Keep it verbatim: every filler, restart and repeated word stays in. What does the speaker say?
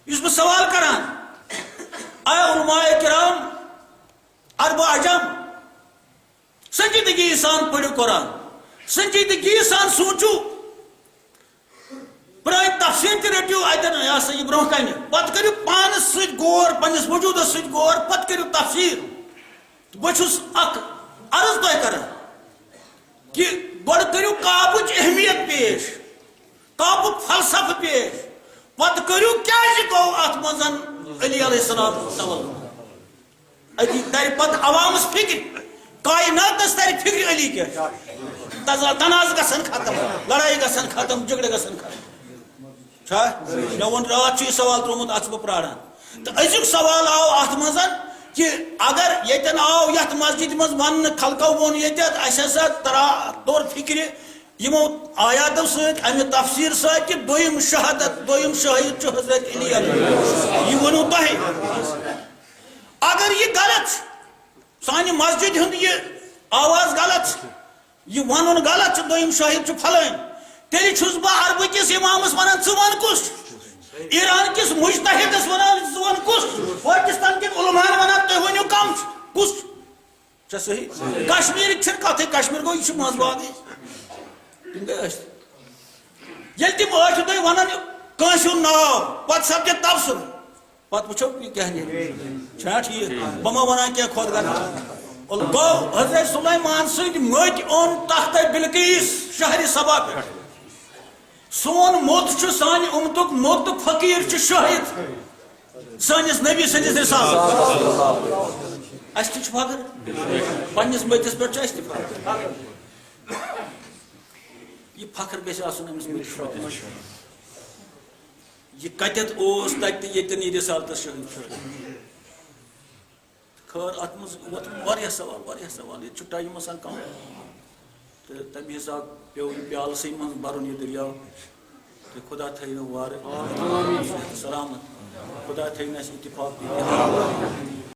یُس بہٕ سوال کران، اے علماء کرام، عرب و عجم، سنجیدگی سان پٔرِو قرآن، سنجیدگی سان سوٗنٛچِو، پرٛٲنۍ تفسیٖر تہِ رٔٹِو اَتٮ۪ن، یہِ ہسا یہِ برٛونٛہہ کنہِ، پتہٕ کٔرِو پانس سۭتۍ غور، پننِس وجوٗدس سۭتۍ غور، پتہٕ کٔرِو تفسیٖر۔ بہٕ چھُس اکھ عرض تۄہہِ کران کہِ گۄڈٕ کٔرِو کعبٕچ اہمیت پیش، کعبُک فلسفہٕ پیش، پتہٕ کٔرِو کیازِ گوٚو اتھ منٛز علی علیہ السلام تولُد۔ أتی ترِ پتہٕ عوامس فکر، کائناتس ترِ فکر علی کیٛاہ چھُ۔ تزا-، تنازٕ گژھن ختم، لڑایہِ گژھن ختم، جھگڑٕ گژھن ختم۔ چھا؟ مےٚ ووٚن راتھ چھُ یہِ سوال ترٛوومُت، اتھ چھُس بہٕ پراران۔ تہٕ أزیُک سوال آو اتھ منٛز کہِ اگر ییٚتٮ۪ن آو یتھ مسجدِ منٛز وننہٕ، خلقو ووٚن ییٚتٮ۪تھ، اسہِ ہسا ترا-، توٚر فکرِ یِمو آیاتو سۭتۍ، امہِ تفسیٖر سۭتۍ کہِ دوٚیِم شہادت، دوٚیِم شٲہد چھُ حضرت علی علیہ۔ یہِ ووٚنوٕ تۄہہِ۔ اگر یہِ غلط چھُ، سانہِ مسجدِ ہُنٛد یہِ آواز غلط چھُ، یہِ ونُن غلط چھُ، دوٚیِم شٲہد چھُ فلٲنۍ، تیٚلہِ چھُس بہٕ عربہٕ کِس امامس ونان، ژٕ ون کُس چھُ؟ ایران کِس مجتہدس ونان، ژٕ ون کُس چھُ؟ پٲکستان کٮ۪ن علماہن ونان، تُہۍ ؤنِو کم چھُ، کُس چھُ؟ چھا صحیح؟ کشمیرٕکۍ چھِنہٕ کتھٕے، کشمیر گوٚو، یہِ چھُ منٛز باگٕے۔ تِم گٔے أسۍ۔ ییٚلہِ تِم ٲٹھِ دۄہہِ ونان کٲنٛسہِ ہُنٛد ناو، پتہٕ سپدِ تبصرٕ، پتہٕ وٕچھو یہِ کیٛاہ نیرِ۔ چھا ٹھیٖک؟ بہٕ ما ونان کینٛہہ خۄد غرض۔ گوٚو حضرت سلیمان سٕنٛدۍ مٔتۍ اوٚن تختہ بلقیس شہرِ سبا پٮ۪ٹھ۔ سون موٚت چھُ سانہِ اُمتُک موٚت، فقیٖر چھُ شٲہد سٲنِس نبی سٕنٛدِس رسالتس۔ اَسہِ تہِ چھُ فخر، پننِس مٔتِس پٮ۪ٹھ چھُ اَسہِ تہِ فخر۔ یہِ فخر گژھِ آسُن أمِس مٔتِس پٮ۪ٹھ۔ یہِ کتٮ۪تھ اوس، تتہِ تہٕ ییٚتٮ۪ن یہِ رسالتس شٲہد چھُ۔ خٲر، اتھ منٛز ووت واریاہ سوال، واریاہ سوال، ییٚتہِ چھُ ٹایم آسان کم۔ تہٕ تمہِ حساب پیوٚو یہِ پیالسٕے منٛز برُن یہِ دٔریاو۔ تہٕ خدا تھٲیِن وارٕ سلامت۔ خدا تھٲیِن اَسہِ اتفاق تہٕ اتحاد۔